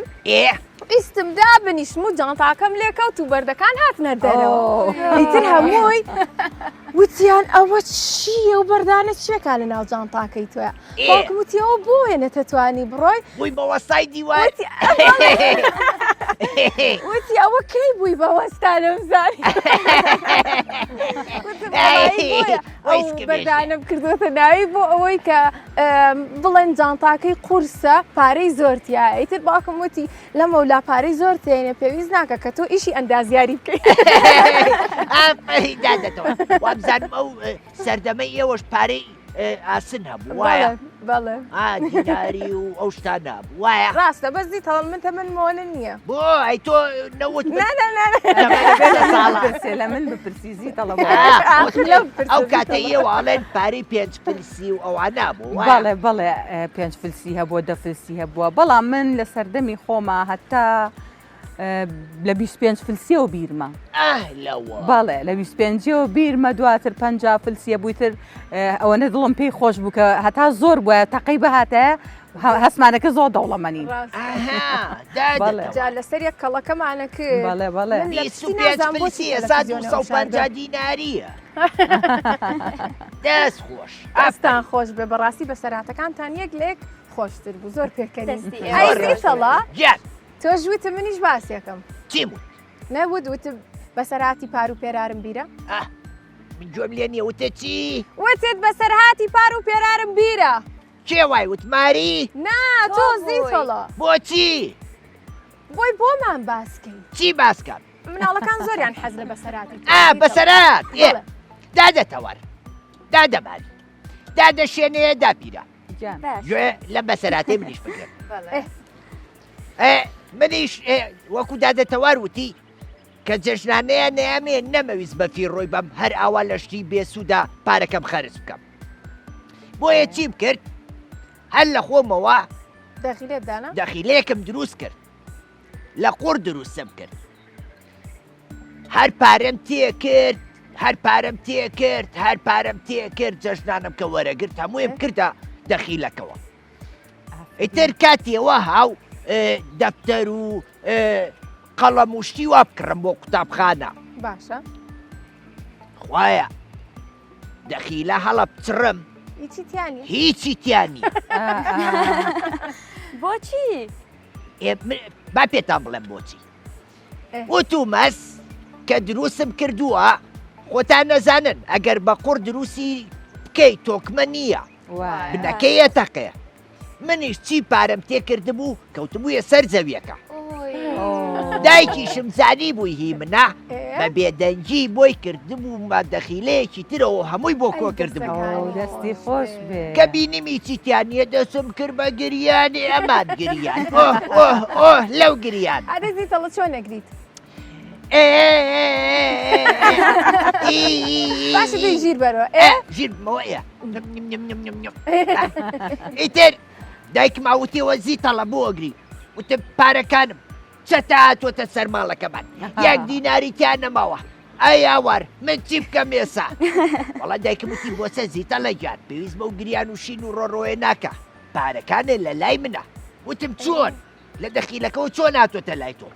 ویستم دابنیشم و جانتاکەم لێکەوت و بەردەکان هاتنە دەرەوە ئیتر هەمووی وتیان ئەوە چییە و بەردانە چیەکە لە ناو جانتاکەی تۆیە باوکم وتی ئەوە بۆیە نەتەتوانی بڕۆی بووی بە وەستای دیوار وتی ئەوە کەی بووی بە وەستا نەمزانی بەردانم کردوەتە ناوی بۆ ئەوەی کە بڵێن جانتاکەی قورسە پارەی زۆر تیایە ئیتر باوکم وتی لەمەولا پارەی زۆر تێنێ پێویست ناکە کە تۆ ئیشی ئەندازیاری بکەیت ئافەرین دادەتەوە وابزانم ئەو سەردەمەی ئێوەش پارەی ئاسن هەبوو وایە بەڵێ دیناری و ئەو شتانە بوو وایە ڕاستە بەس دیتەڵ من تەمەن مۆنە نییە بۆ ئەی تۆ نەوت لە من بپرسی زیتەڵە ئەو کاتە ئێوە ئەڵێن پارەی پێنج فلسی و ئەوانە بوو بەڵێ بەڵێ پێنج فلسی هەبووە دە فلسی هەبووە بەڵام من لە سەردەمی خۆما هەتا لە 25 فلسیەوە بیرمە بەڵێ لە 25ەوە بیرمە دواتر پ فلسیە بوویتر ئەوەنە دڵم پێی خۆش بوو کە هەتا زۆر بووە تەقەی بهاتە هەستمانەکە زۆر دەوڵەمەنی جا لەسەر یەک کەڵەکەمانە کرد بەڵێ بەڵێ دیناریە دەست خۆش دەستان خۆش بێ بەڕاستی بەسەراتەکانتان یەک لە یەک خۆشتر بوو زۆر پێکەنی ئەی زیتەڵا تۆش وتم منیش باسێکم چی بوو نەوت وتم بەسەرهاتی پار و پێرارم بیرە من گوێم لێ نییە وتە چی وتت بەسەرهاتی پار و پێرارم بیرە کێ وای وت ماری نا تۆ زیتەڵا بۆچی بۆی بۆمان باسکەی چی باسکەم مناڵەکان زۆریان حەز لە بەسەراتی ئا بەسەرات دادە تەوار دادە ماری دادە شێنەیە داپیرە گوێ لە بەسەراتەی منیش بگرن منیش وەکو دادە تەوار وتی کە جەژنانەیە نەیامێ نەمەویست بە فیڕۆی بەم هەر ئاوا لە شتی بێسوودا پارەکەم خەرج بکەم بۆیە چیم کرد هەر لە خۆمەوە دەخیلێت دانا دەخیلێکم دروست کرد لە قوڕ دروستم کرد هەر پارەم تێ کرد هەر پارەم تێ کرد هەر پارەم تێ کرد جەژنانم کە وەرەگرت هەموویم کردە دەخیلەکەوە ئیتر کاتیەوە هاو. دەفتەر و قەڵەم و شتی وا بکڕم بۆ قوتابخانە. باشە. خوایە دەخیلە هەڵە بچڕم هیچی تیا نییە. هیچی تیا نییە. بۆچی؟ با پێتان بڵێم بۆچی. وتومەس کە دروستم کردووە خۆتان نەزانن ئەگەر بە قوڕ دروستی بکەی تۆکمە نییە بنەکەی ئەتەقێ منیش چی پارەم تێ کردبوو کەوتبوویە سەر زەویەکە دایکیشم زانی بووی هی منە بە بێدەنگی بۆی کردبوو مە دەخیلەیەکی ترەوە هەمووی بۆ کۆ کردبوو دەستی خۆش بێ کە بینیم هیچی تیا نییە دەستم کرد بە گریانی ئەمان گریان ئۆه ئۆه ئۆه لەو گریان ئەرێ زیتەڵە چۆن ئەگریت باشە دەی ژیر بەرەوە ئێ ژیر بمەوە ئێ ئیتر دایکم ئاوتیەوە زیتەڵە بۆ ئەگری وتم پارەکانم چەتە هاتووەتە سەر ماڵەکەمان یەک دیناری تیا نەماوە ئەی ئاوار من چی بکەم ئێسا وەڵا دایکم وتی بۆسە زیتەڵە گیان پێویست بەو گریان و شین و ڕۆڕۆیە ناکە پارەکانێ لە لای منە وتم چۆن لە دەخیلەکەەوە چۆن هاتۆتە لای تۆ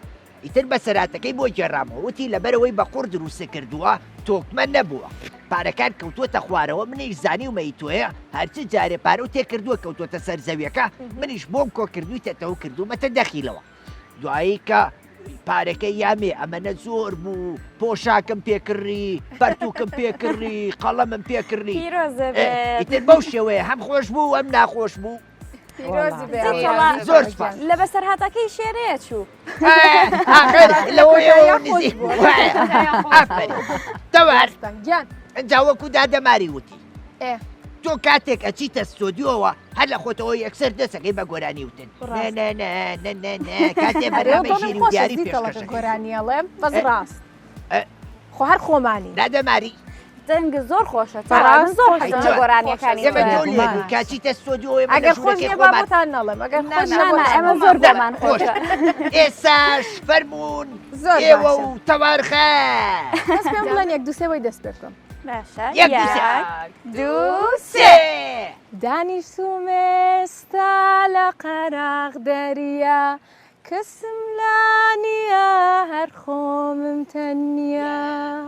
ئیتر بەسەراتەکەی بۆ گێڕامەوە وتی لەبەرئەوەی بە قوڕ دروستت کردووە تۆکمە نەبووە پارەکان کەوتووەتە خوارەوە منیش زانیومە ئی تۆیە هەرچ جارێ پارەو تێکردووە کەوتووەتە سەر زەویەکە منیش بۆم کۆ کردوویتەتەوە کردوومەتە دەخیلەوە دوایی کە پارەکەی یامێ ئەمەنە زۆر بوو پۆشاکم پێکڕی پەرتوکم پێکڕی قەڵەمم پێکڕی پیرۆزە بێت. ئیتر بەو شێوەیە هەم خۆش بوو هەم ناخۆش بوو پیرۆزی بێ زیتەڵە زۆر سوپاس. لە بەسەرهاتەکەی شێرەیە چوو. ئاخر لەوەیەوە نزیک بوو. ئافەرین. تەوار گیان ئینجا وەکو دادەماری وتی ئێ تۆ کاتێک ئەچیتە ستۆدیۆوە هەر لە خۆتەوە یەکسەر دەسەکەی بە گۆرانی وتن ڕاست. نە نە نە نە نە کاتێ ئەرێ بەرنامەی دڵم ژیری و خۆشە دیاری زیتەڵەکە پێشکەشەکەی. گۆرانیەڵێم بەس ڕاست ئە. خۆ هەر خۆمانی. دادە ماری. دەنگ زۆر خۆشە بەڕاست من زۆر خۆشە. حەزم لە گۆرانیەکانی ئێمە تۆیە. تۆ لێ کاچیتە ستۆدیۆ ئێمە لە ئەگەر خۆش ژوورەکەی نییە با خۆمان بۆتان نەڵێم ئەگەر نا، خۆش نا، نا نا بۆتان ئێمە نەڵێم. زۆر بۆمان خۆشە خۆشە. ئێساش فەرموون زۆر ئێوە باشە. و تەوارخە بەس پێم بڵێن یەک دوو سێ بۆی دەست پێ بکەم. باشە یەک دوو سێ. یەک دوو سێ دانیشتووم ئێستا لە قەراغ دەریا کەسم لا نییە هەر خۆمم تەنیا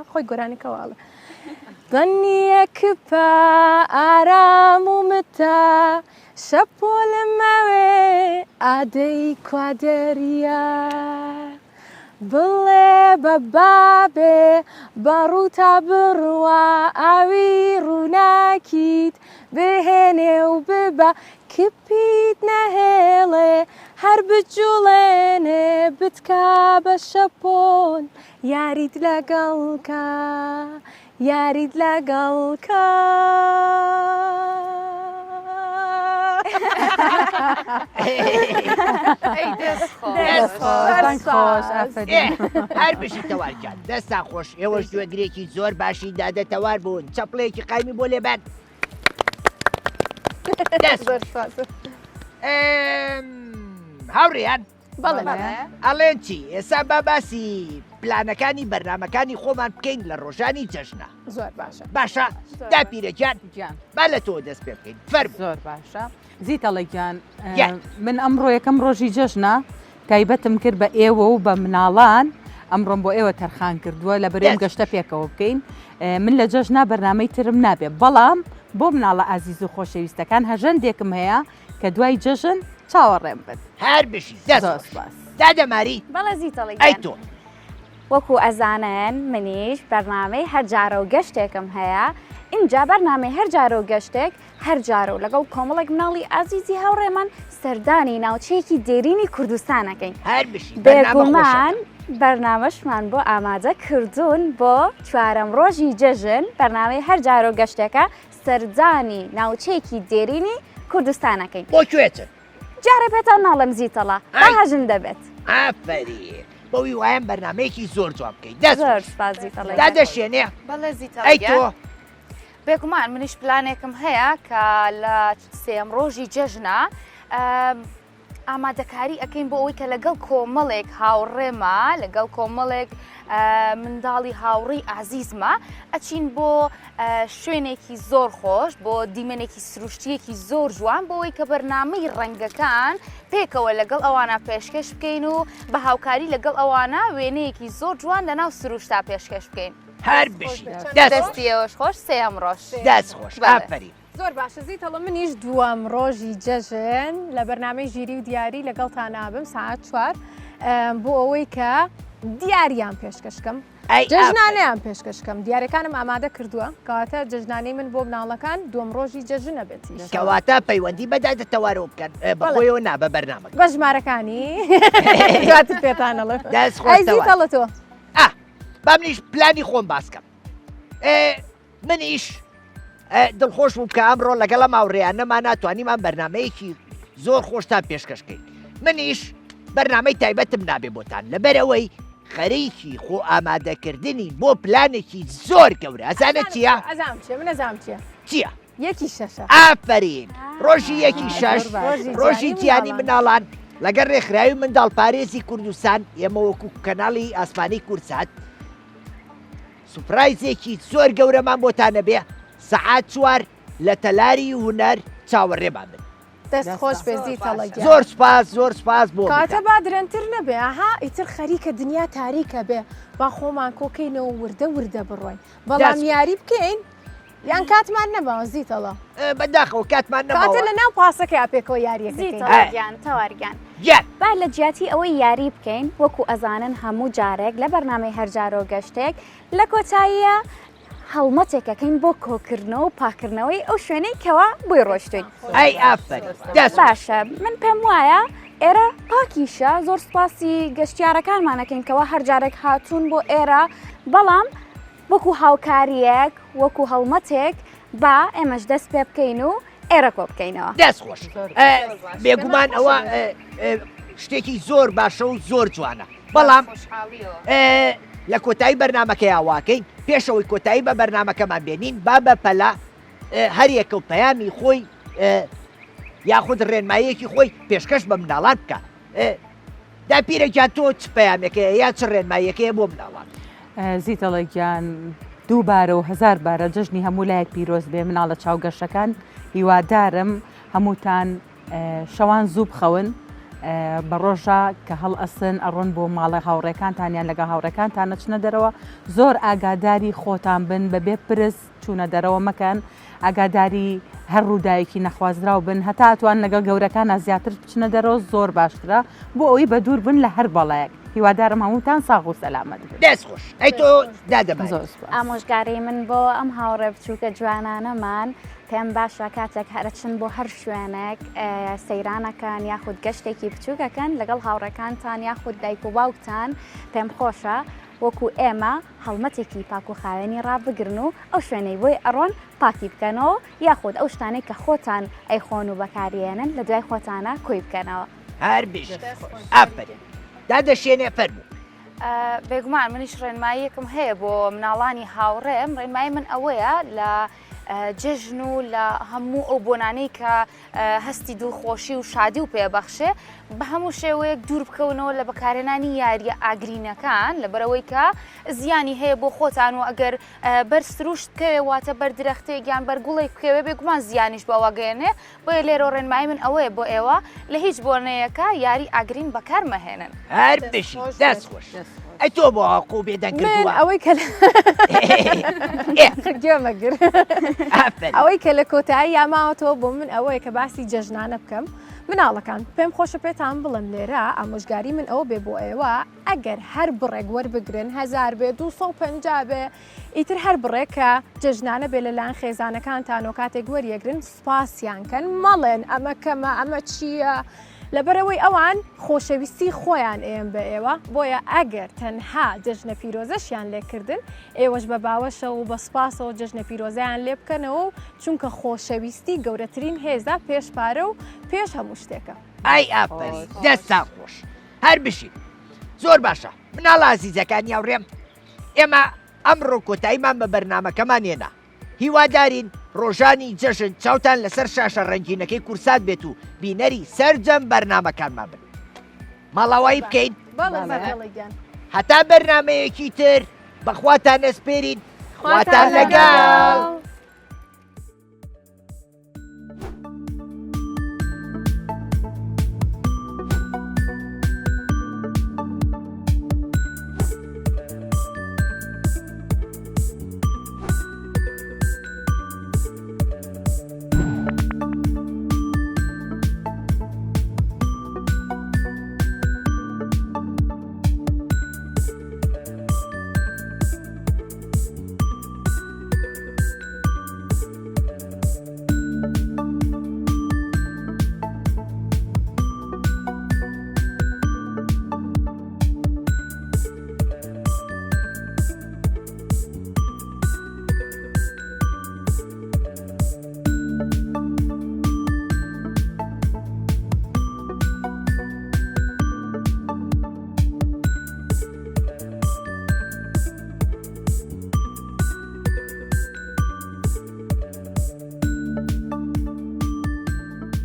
خۆی گۆرانیکە واڵە دەنیە کپە ئارام و متە شەپۆلم ئەوێ ئادەی کوا دەریا بڵێ بە بابێ بە ڕووتا بڕوا ئاوی ڕووناکیت بهێنێ و ببا کپیت نەهێڵێ هەر بجوڵێنێ بتکا بە شەپۆل یاریت لەگەڵ کا یاریت لەگەڵ کا. ئەی دەست خۆش. دەست خۆش دەنگ خۆش ئافەرین. هەر بژی تەوار گیان دەستان خۆش ئێوەش گوێگرێکی زۆر باشی دادە تەوار بوون چەپڵەیەکی قایمی بۆ لێبەن دەست زۆر سپاس. ئێم، هاوڕێیان بەڵێ ئەڵێن چی ئێستا با باسی پلانەکانی بەرنامەکانی خۆمان بکەین لە ڕۆژانی جەژنە زۆر باشە باشە داپیرە گیان گیان با لە تۆ دەست پێ بکەین فەرموو زۆر باشە زیتەڵە گیان گیان. من ئەمڕۆ یەکەم ڕۆژی جەژنە تایبەتم کرد بە ئێوە و بە مناڵان ئەمڕۆم بۆ ئێوە تەرخان کردووە لە بەرێم دەست گەشتە پێکەوە بکەین من لە جەژنا بەرنامەی ترم نابێ بەڵام بۆ مناڵە ئازیز و خۆشەویستەکان هەژەندێکم هەیە کە دوای جەژن چاوەڕێم بن. هەر بژی دەست زۆر خۆش. سوپاس. دادە ماری بەڵێ زیتەڵی ئەی گیان. تۆ. وەکو ئەزانن منیش بەرنامەی هەر جارە و گەشتێکم هەیە ئینجا بەرنامەی هەر جارە و گەشتێک هەر جارە و لەگەڵ کۆمەڵێک مناڵی ئازیزی هاوڕێمان سەردانی ناوچەیەکی دێرینی کوردستان ئەکەین. هەر بژی بەرنامە بێگومان خۆشەکە. بەرنامەشمان بۆ ئامادە کردوون بۆ چوارەم ڕۆژی جەژن بەرنامەی هەر جارە و گەشتێکە سەردانی ناوچەیەکی دێرینی کوردستان ئەکەین. بۆ کوێ چن؟ جارێ پێتان ناڵێم زیتەڵە با ئای. هەژن دەبێت. ئافەرین بەو هیوایەم بەرنامەیەکی زۆر جوان بکەی دەست زۆر خۆش. سپاس زیتەڵە گیان. دادە شێنێ بەڵێ زیتەڵە ئەی گیان. تۆ؟ بێگومان منیش پلانێکم هەیە کە لە سێیەم ڕۆژی جەژنە ئەم. ئامادەکاری ئەکەین بۆ ئەوەی کە لەگەڵ کۆمەڵێک هاوڕێما لەگەڵ کۆمەڵێک منداڵی هاوڕێی ئازیزمە ئەچین بۆ شوێنێکی زۆر خۆش بۆ دیمەنێکی سروشتیەکی زۆر جوان بۆ ئەوەی کە بەرنامەی ڕەنگەکان پێکەوە لەگەڵ ئەوانە پێشکەش بکەین و بە هاوکاری لەگەڵ ئەوانە وێنەیەکی زۆر جوان لەناو سروشتا پێشکەش بکەین. هەر بژی دەستی ئێوەش خۆش سێیەم ڕۆژ. دەست خۆش ئافەرین. زۆر باشە زیتەڵە منیش دووەم ڕۆژی جەژن لە بەرنامەی ژیری و دیاری لەگەڵتان ئابم ساعت چوار بۆ ئەوەی کە دیاریان پێشکەشکەم جەژنانەیان پێشکەشکەم دیارەکانم ئامادە کردووە کەواتە جەژنانەی من بۆ مناڵەکان دووەم ڕۆژی جەژنە بێت کەواتە پەیوەندی بەدادە تەوارەوە بکەن بەخۆیەوە نا بە بەرنامە بە ژمارەکانی دواتر پێتانەڵێ دەست خۆش زیتەڵە تۆ با منیش پلانی خۆم باسکەم منیش دڵخۆش بووم کە ئەمڕۆ لەگەڵ ئەم هاوڕێیانەمانا توانیمان بەرنامەیەکی زۆر خۆشتان پێشکەشکەین منیش بەرنامەی تایبەتم نابێ بۆتان لەبەرەوەی خەریکی خۆ ئامادەکردنی بۆ پلانێکی زۆر گەورە ئەزانە چییە؟ ئەزام چیە من ئەزام چیە چییە؟ یەکی شەشە ئافرین ڕۆژی یەکی شەش ڕۆژی جیانی مناڵان لەگەڵ ڕێکخراوی منداڵپارێزی کوردستان ئێمە وەکو کەناڵی ئاسمانی کوردسات سوپرایزێکی زۆر گەورەمان بۆتان ئەبێ سەعات چوار لە تەلاری هونەر چاوەڕێمان بن. دەست خۆش بێ زیتەڵە گیان. زۆر سوپاس زۆر سوپاس بۆ کاتە با درەنتر نەبێ ئەها ئیتر خەریکە دنیا تاریکە بێ با خۆمان کۆکەینەوە وردە وردە بڕۆین بەڵام یاری بکەین یان کاتمان نەماوە زیتەڵە. بەداخەوە کاتمان نەماوە. کاتە لە ناو پاسەکەیا پێکەوە یاریەکە کەین. زیتەڵە گیان تەوار گیان. گیان. با لە جیاتی ئەوەی یاری بکەین وەکو ئەزانن هەموو جارێک لە بەرنامەی هەر جارۆ گەشتێک لە کۆتاییە هەڵمەتێک ئەکەین بۆ کۆکردنەوە و پاکردنەوەی ئەو شوێنەی کەوا بۆی ڕۆشتوین. ئەی ئافەرین دەست باشە من پێم وایە ئێرە پاکیشە زۆر سوپاسی گەشتیارەکانمان ئەکەین کەوا هەر جارێک هاتوون بۆ ئێرە بەڵام وەکو هاوکارییەک، وەکو هەڵمەتێک با ئێمەش دەست پێ بکەین و ئێرە کۆ بکەینەوە. دەست خۆش. بێگومان ئەوە شتێکی زۆر باشە و زۆر جوانە. بەڵام لە کۆتایی بەرنامەکەیا واکەین پێشەوەی کۆتایی بە بەرنامەکەمان بێنین با بە پەلە هەریەکە و پەیامی خۆی یاخود ڕێنماییەکی خۆی پێشکەش بە مناڵان بکە. داپیرە گیان تۆ چ پەیامێک هەیە یا چ ڕێنماییەک هەیە بۆ مناڵان؟ زیتەڵە گیان دووبارە و هەزار بارە جەژنی هەموو لایەک پیرۆز بێ مناڵە چاوگەشەکان هیوادارم هەمووتان شەوان زوو بخەون بە ڕۆژە کە هەڵ ئەسن ئەڕۆن بۆ ماڵە هاوڕێکانتان یان لەگەڵ هاوڕێکانتان نەچنە دەرەوە زۆر ئاگاداری خۆتان بن بەبێ پرس چوونە دەرەوە مەکەن ئاگاداری هەر ڕووداوێکی نەخوازراو بن، هەتا ئەتوان لەگەڵ گەورەکانا زیاتر بچنە دەرەوە زۆر باشترە بۆ ئەوەی بەدوور بن لە هەر بەڵایەک، هیوادارم هەمووتان ساغ و سەلامەت بن. دەست خۆش ئەی تۆ دادە ماری. زۆر سوپاس. ئامۆژگاری من بۆ ئەم هاوڕێ بچووکە جوانانەمان پێم باشە کاتێک ئەچن بۆ هەر شوێنێک سەیرانەکەن یاخود گەشتێکی بچووکەکەن لەگەڵ هاوڕێکانتان یاخود دایک و باوکتان پێم خۆشە وەکو ئێمە هەڵمەتێکی پاک و خاوێنی ڕابگرن و ئەو شوێنەی بۆی ئەڕۆن پاکی بکەنەوە یاخود ئەو شتانەی کە خۆتان ئەیخۆن و بەکاریێنن لە دوای خۆتانە کۆی بکەنەوە. هەر بژیت. ئافەرین. دادە شێنێ فەرموو. بێگومان منیش ڕێنماییەکم هەیە بۆ مناڵانی هاوڕێم، ڕێنمایی من ئەوەیە لە جەژن و لە هەموو ئەو بۆنانەی کە هەستی دڵخۆشی و شادی و پێبەخشێ بە هەموو شێوەیەک دوور بکەونەوە لە بەکارهێنانی یاریە ئاگرینەکان لەبەرەوەی کە زیانی هەیە بۆ خۆتان و ئەگەر بەر سروشت بکەوێ واتە بەر درەختێک یان بەر گوڵێک بکەوێ بێگومان زیانیش بەوە گەیەنێ بۆیە لێرەوە ڕێنمایی من ئەوەیە بۆ ئێوە لە هیچ بۆنەیەکە یاری ئاگرین بەکار مەهێنن. هەر بژی دەست خۆش. ئەی تۆ بۆ ئاقۆ بێدەنگ من کردووە؟ ئەوەی کە ئێ گوێمە گر ئافەرین. ئەوەی کە لە کۆتایی یا ماوەتەوە بۆ من ئەوەیە کە باسی جەژنانە بکەم مناڵەکان پێم خۆشە پێتان بڵێم لێرە ئامۆژگاری من ئەوە بێ بۆ ئێوە ئەگەر هەر بڕێک وەربگرن هەزار بێ 250 بێ ئیتر هەر بڕێک کە جەژنانە بێ لەلایەن خێزانەکانتانەوە کاتێک وەریەگرن سوپاسیان کەن مەڵێن ئەمە کەمە ئەمە چییە لەبەرئەوەی ئەوان خۆشەویستی خۆیان ئەیەن بە ئێوە بۆیە ئەگەر تەنها جەژنە پیرۆزەشیان لێ کردن ئێوەش بە باوەشەوە و بە سوپاسەوە جەژنە پیرۆزەیان لێ بکەنەوە و چونکە خۆشەویستی گەورەترین هێزە پێش پارە و پێش هەموو شتێکە. ئای ئافەرین دەستان خۆش هەر بژین زۆر باشە مناڵە ئازیزەکانی هاوڕێم ئێمە ئەمڕۆ کۆتاییمان بە بەرنامەکەمان هێنا. هیوادارین ڕۆژانی جەژن چاوتان لەسەر شاشە ڕەنگینەکەی کورسات بێت و بینەری سەرجەم بەرنامەکانمان بن. ماڵاوایی بکەین؟ هەتا بەرنامەیەکی تر بەخواتان ئەسپێرین خواتان لەگەڵ.